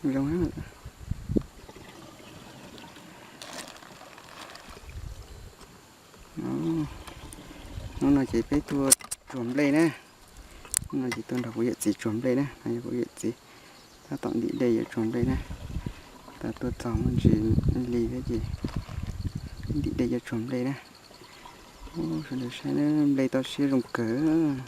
Zoo. Hnub no ces peb tuaj tsuag nplej na. Hnub no ces tuaj nrog kuv yawm txiv tsuag nplej na, no yog kuv yawm txiv. Tab tom ntim dej yuav tsuag nplej na. Tas tuaj txog muaj ntsis li thiab ces ntim dej yuav tsuag nplej na. Ub, sawv daws saib na, nplej toj siab zoo kawg.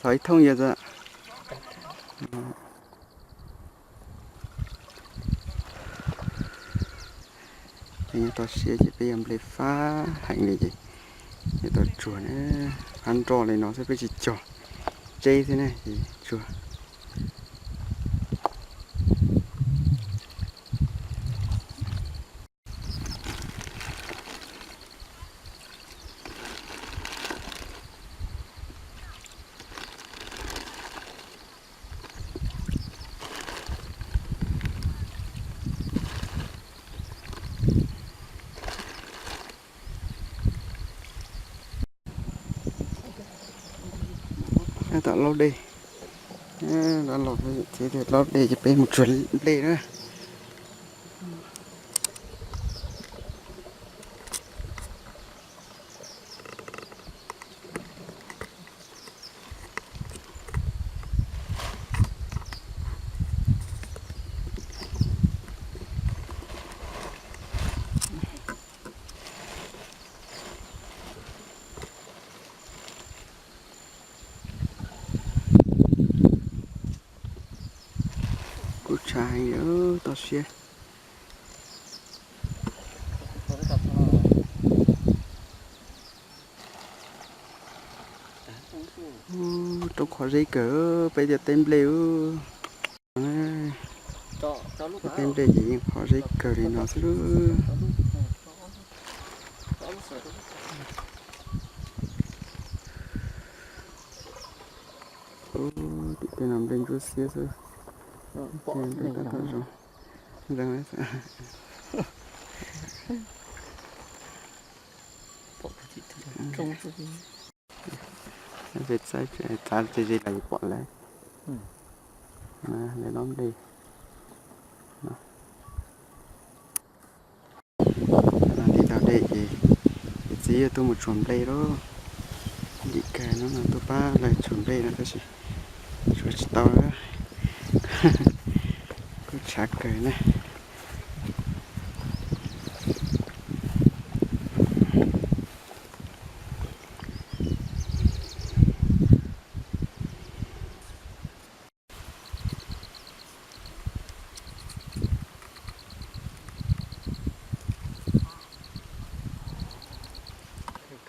Txhos ib thooj yog txawm. Peb nyob toj siab ces peb yog nplej fab heev li ces yog tau tsuag na, fab nroj li no xwb peb tsis cog tseb xwb na ces tsuag. Tab tom laub dej, los laub dej ces peb mus tsuag nplej na. Kuj tshav heev li, toj siab. Roob qhov zeb kawg, peb cov teb nplej. Teb nplej ces yeej qhov zeb kawg li no xwb. Tim tej no nplej ntsuab xiab xwb. Nplej tab tom zoo. Ntxeev, txav ze ze los yuav pom lawm. Lawv lob nplej. Ntim tau dej ces yawm txiv yuav tuaj mus tsuag nplej lauj. Ntim kawg, hnub no tuaj pab lawv tsuag nplej no tab sis tsuag tsis tau, kuj tshav kawg na.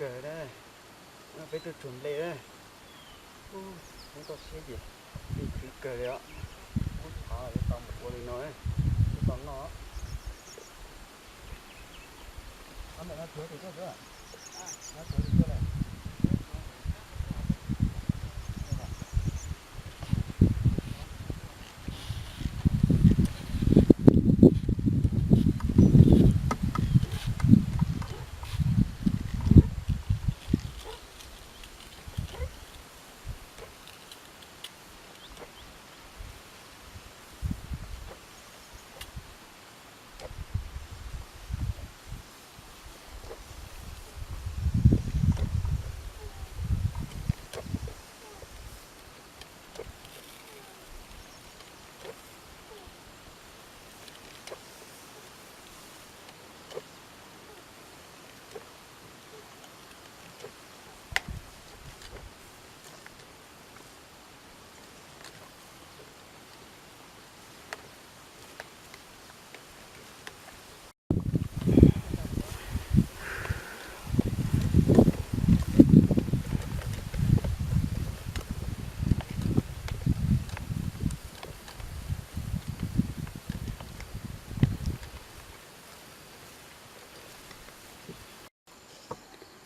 Kawg na, peb tuaj tsuag nplej na. Hnub toj siab ces nplej khwv kawg li os. Muab tshav los yuav tau mus ua li no, yuav tau noj.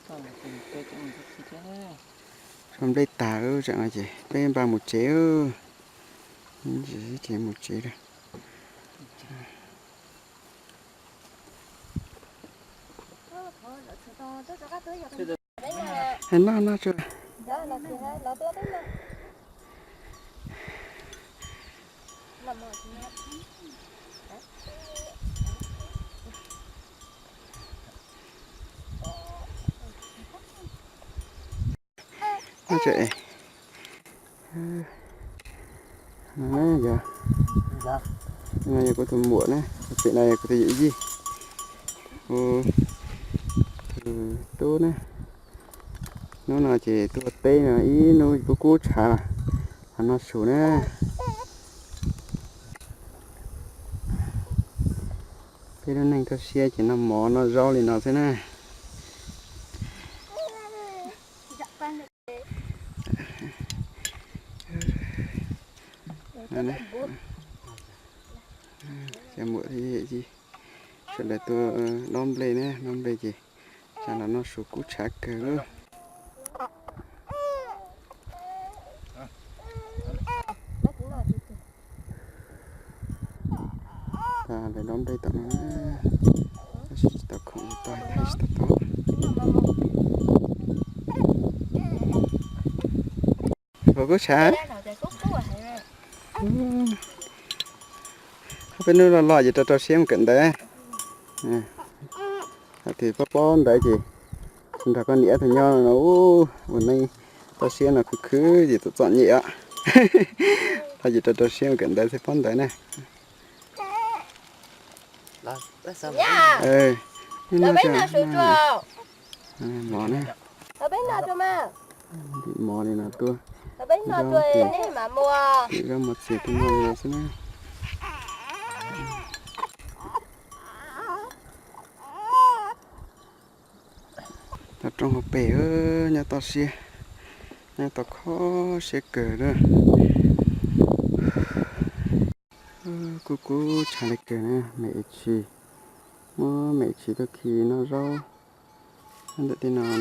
Tso nplej tag lub tseem no ces peb npaj mus tsev. Ces mus tsev lawm. Noj noj tso. Yog, no yog kuv tus muam na, tus pem no yog kuv tus yawm yij, tus tub na. Hnub no ces tuaj teb no ib hnub kub kub tshav los noj su na. Peb lub neej toj siab ces noj mov noj zaub li no xwb na. Cov muam thiab yawm yij sawv daws tuaj dob nplej na, dob nplej ces tsam los noj su kub tshav kawg lawm. Lawv dob nplej tom no, tab sis tsis tau khoom, tau thaij tsis tau tau. Puas kub tshav? Qhov peb hnub los los ces rau rau siab mus kawm ntawv. Thaum twg paub paub ntawv ces nrog koj niam tus nyob no ua neej toj siab no khwv khwv ces txom txom nyem os. Thaum twg rau rau siab mus kawm ntawv thiaj paub ntawv na. Mov na, mov li no tuaj, zaub mov txias tuaj noj li no xwb na. Tau roob hauv pes, nyob toj siab, nyob tau kho siab kawg na. Kub kub tshav li kawg na, me ib tshis, muab me ib tshis tuaj khi noj zaub ntawm tej no na,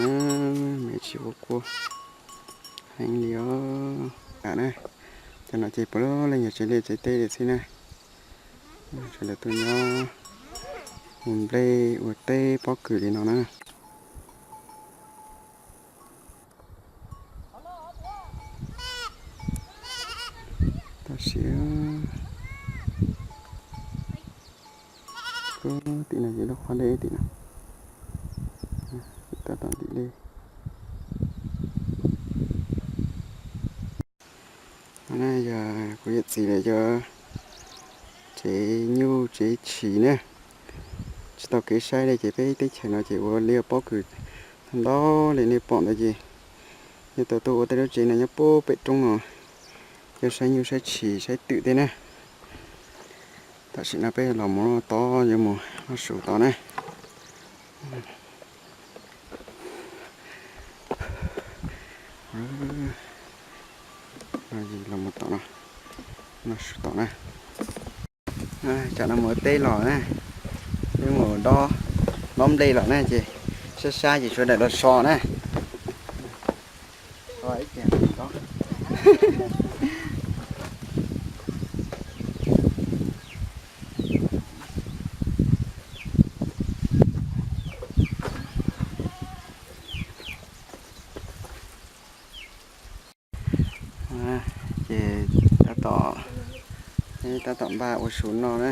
me ib tshis quaj quaj heev li os. Tam na, cov no ces puav leej yog tsev liaj tsev teb li xwb na. Sawv daws tuaj nyob ua nplej ua teb pob kws li no na. Toj siab. Tim no ces lub qhov dej tim no, tau tom tim dej. No yog kuv yawm txiv lawv cov tsev nyuj tsev tshis na. Tsis tau kev saib li ces peb teb chaws no ces ua liaj pob kws ntau li nej pom ntawd ces yog tau tuaj ua tej lub tsev no nyob puag pem roob no, yog saib nyuj saib tshis saib twm tej na. Tam sim no peb los mus tod, yuav mus noj su tod na. Los mus tom no, noj su tom na. Tsam no mus ua teb los na, mus dob, dob nplej los na ces sab sab ces sawv daws los so na. Ces tab tom, tab tom npaj ua su noj na.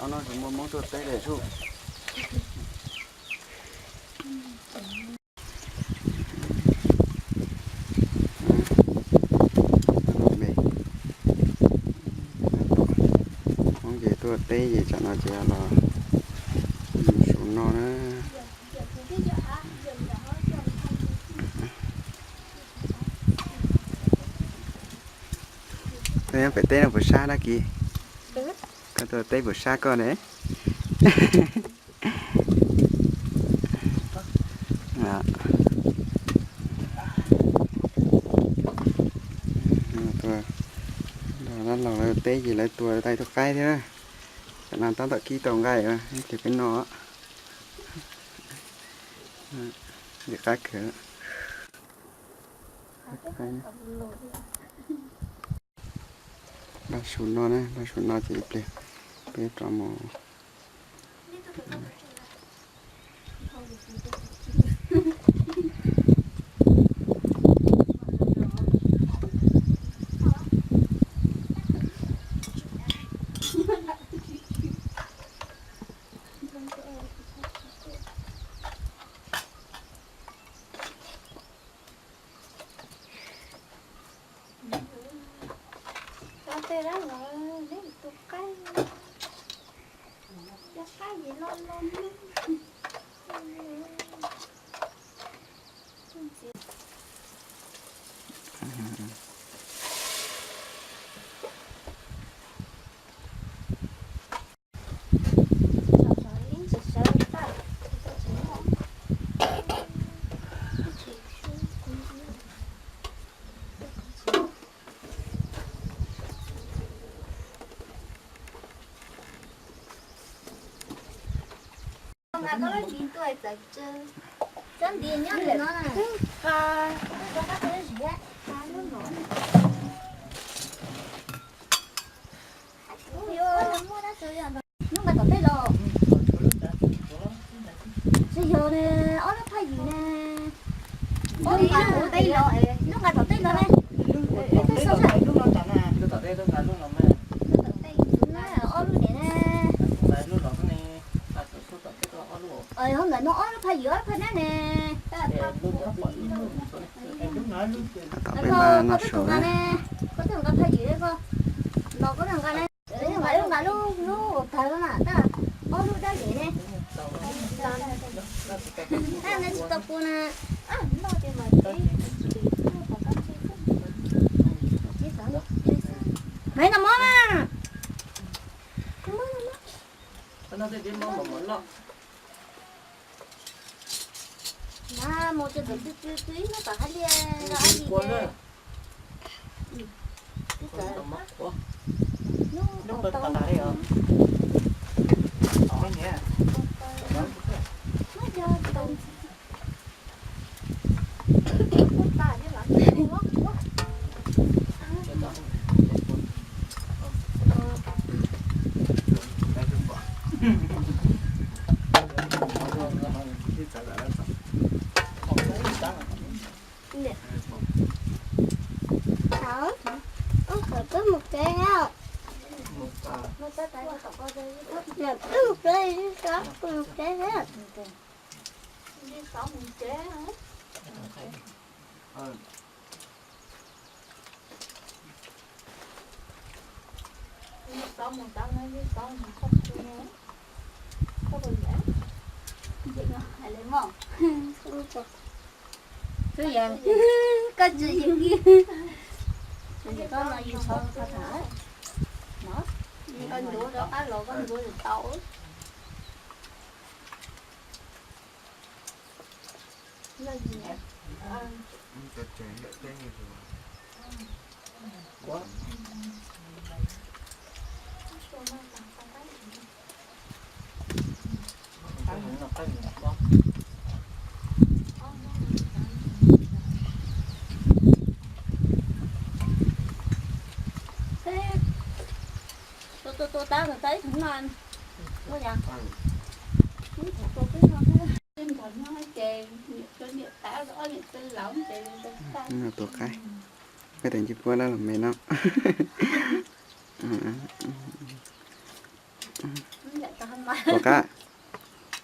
Ob no tsis muaj Hmoob tuaj teb li sub. Hmoob ces tuaj teb ces tsam no ces los su noj na. Koj nyob pem teb no puas sab dab kiv? Koj tuaj teb puas sab koj ne? Dab laug lawv teb ces lawv tua tau tus qaib thiab. Tam no tab tom kib tau nqaij, ces peb noj. Lim qab kawg. Npaj su noj na, npaj su noj ces ib pliag peb rov mus. Cov tej dab los neb tus qaib, cov qaib ces lo lo neb. Hnub nqa tom tej los, tsis yog ne, ob lub phaj ywm ne, ob lub nqa tom tej los ne, lub tom tej, ob lub niam ne, hauv ntawm no ob lub phaj ywm ob lub phaj nab ne. Tom peb nqa no sawv ne, koj twb nqa phaj ywm koj los koj nqa ne. Nqa lub, nqa lub, lub uas tawg na, tab ob lub dab zem ne. Tab ne tsis tau pua na. Maiv no mob na. Na mus tsis txawm tw tw tw ib hnub tom hab liaj los ab li tias. Thaum, ub, thaum twb mus tsev na. Twb mus tsev, twb mus tsev na. Koj tsis yus, koj no yus txhob tham no. Koj ncuav rov qab los koj ncuav tau. Tua tua tua tau tau ib tug no. Ua yog ib tug tua peb no thiab. Ces niam tua niam tab ob niam tua laus ces tua qaib. Peb tus ntsej muag laj los me no. Pom qab,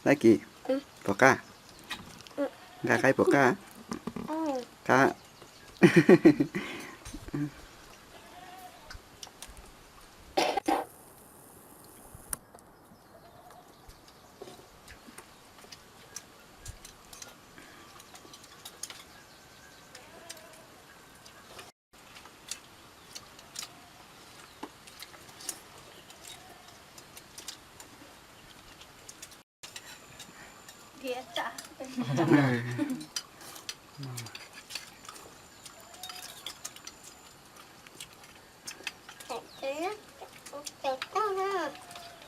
Laib Kis, pom qab, nqa qaib pom qab, qab.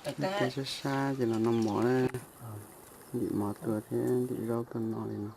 Tes sab sab ces los noj mov na, ntim mov tuaj thiab ntim zaub tuaj noj li no.